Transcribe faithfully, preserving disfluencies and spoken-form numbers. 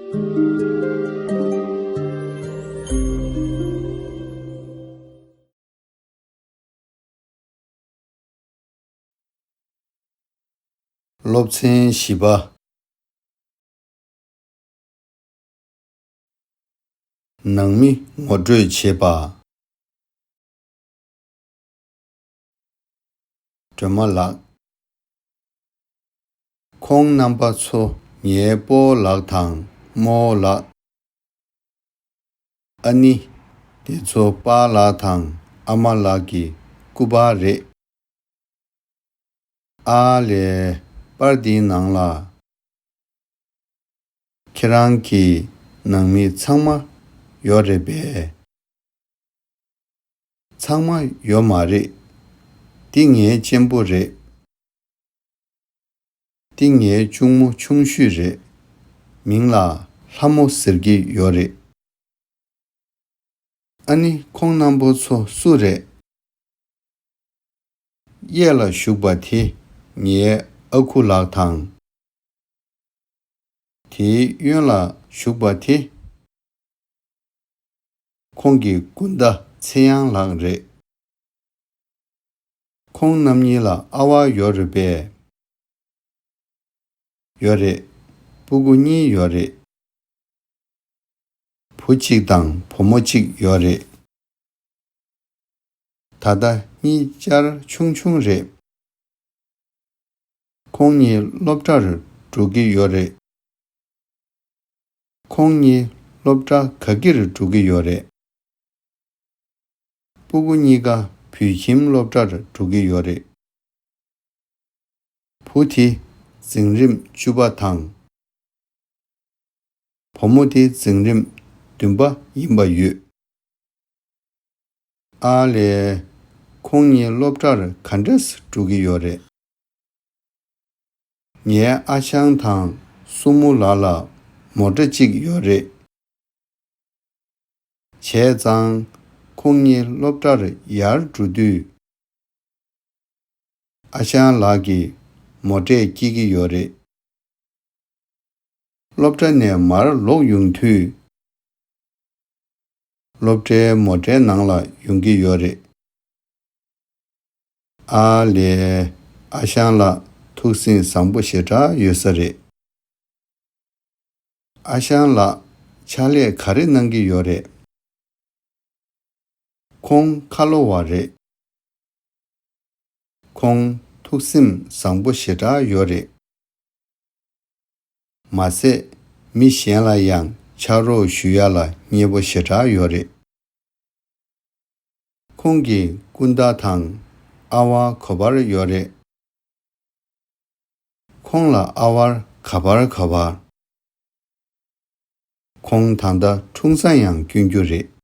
སློབ་ཚན་བཞི་པ། ནང་མི་ངོ་སྤྲོད་བྱེད་པ། སྒྲོལ་མ་ལགས། ཁོང་རྣམ་པ་ཚོ་ངའི་སྤོ་བོ་ལགས་དང་རྨོ་བོ་ལགས། ཨ་ནི། དེ་ཚོ་པཱ་ལགས་དང་ཨ་མ་ལགས་ཀྱི་སྐུ་པར་རེད། ཨ་ལས། པར་འདིའི་ནང་ལ། ཁྱེད་རང་གི་ནང་མི་ཚང་མ་ཡོད་རེད་པས། ཚང་མ་ཡོད་མ་རེད། འདི་ངའི་གཅེན་པོ་རེད། འདི་ངའི་གཅུང་མོ་ཆུང་ཤོས་རེད། མིང་ལ་ལྷ་མོ་ཟེར་གྱི་ཡོད་རེད། ཨ་ནི་ཁོང་རྣམ་པོ་ཚོ་སུ་རེད། གཡས་ལ་བཞུགས་པ་དེ་ངའི་ཨ་ཁུ་ལགས་དང་། དེའི་གཡོན་ལ་བཞུགས་པ་དེ། ཁོང་གི་སྐུ་ཟླ་ཚེ་དབྱངས་ལགས་རེད། ཁོང་རྣམ་གཉིས་ལ་ཨ་ཝ་ཡོད་རེད་པས། ཡོད་རེད། སྤུ་གུ་གཉིས་ཡོད་རེད། བུ་གཅིག་དང་བུ་མོ་གཅིག་ཡོད་རེད། ད་ལྟ་གཉིས་ཆར་ཆུང་ཆུང་རེད། ཁོང་གཉིས་སློབ་གྲྭར་འགྲོ་གི་ཡོད་རེད། ཁོང་གཉིས་སློབ་གྲྭ་ག་གིར་འགྲོ་གི་ཡོད་རེད། སྤུ་གུ་གཉིས་ཀ་བོད་ཁྱིམ་སློབ་གྲྭར་འགྲོ་གི་ཡོད་རེད། བུ་དེ་འཛིན་རིམ་བཅུ་པ་དང་། བུ་མོ་དེ་འཛིན་རིམ་བདུན་པ་ཡིན་པ་ཡོད། ཨ་ལས། ཁོང་གཉིས་སློབ་གྲྭར་ག་འདྲས་འགྲོ་གི་ཡོད་རེད། ངའི་ཨ་ཞང་དང་སྲུ་མོ་ལགས་ལ་མོ་ཊ་གཅིག་ཡོད་རེད། བྱས་ཙང་ཁོང་གཉིས་སློབ་གྲྭར་ཡར་འགྲོ་དུས། ཨ་ཞང་ལགས་ཀྱིས་མོ་ཊས་སྐྱེལ་གྱི་ཡོད་རེད། སློབ་གྲྭ་ནས་མར་ལོག་ཡོང་དུས། སློབ་གྲྭའི་མོ་ཊའི་ནང་ལ་ཡོང་གི་ཡོད་རེད། ཨ་ལས། ཨ་ཞང་ལགས་ཐུགས་སེམས་བཟང་པོ་ཞེ་དྲག་ཡོད་ས་རེད། ཨ་ཞང་ལགས་ཕྱག་ལས་ག་རེ་གནང་གི་ཡོད་རེད། ཁོང་ཁ་ལོ་བ་རེད། ཁོང་ཐུགས་སེམས་བཟང་པོ་ཞེ་དྲག་ཡོད་རེད། མ་ཟད། མི་གཞན་ལ་ཡང་ཕྱག་རོགས་ཞུ་ཡ་ལ་མཉེས་པོ་ཞེ་དྲག་ཡོད་རེད། ཁོང་གི་སྐུ་ཟླ་དང་ཨ་ཝ་ག་པར་ཡོད་རེད། ཁོང་ལ་ཨ་ཝར་ག་པར་ག་པར། ཁོང་ད་ལྟ་འཁྲུངས་ས་ཡང་སྐྱོན་རྒྱུ་རེད།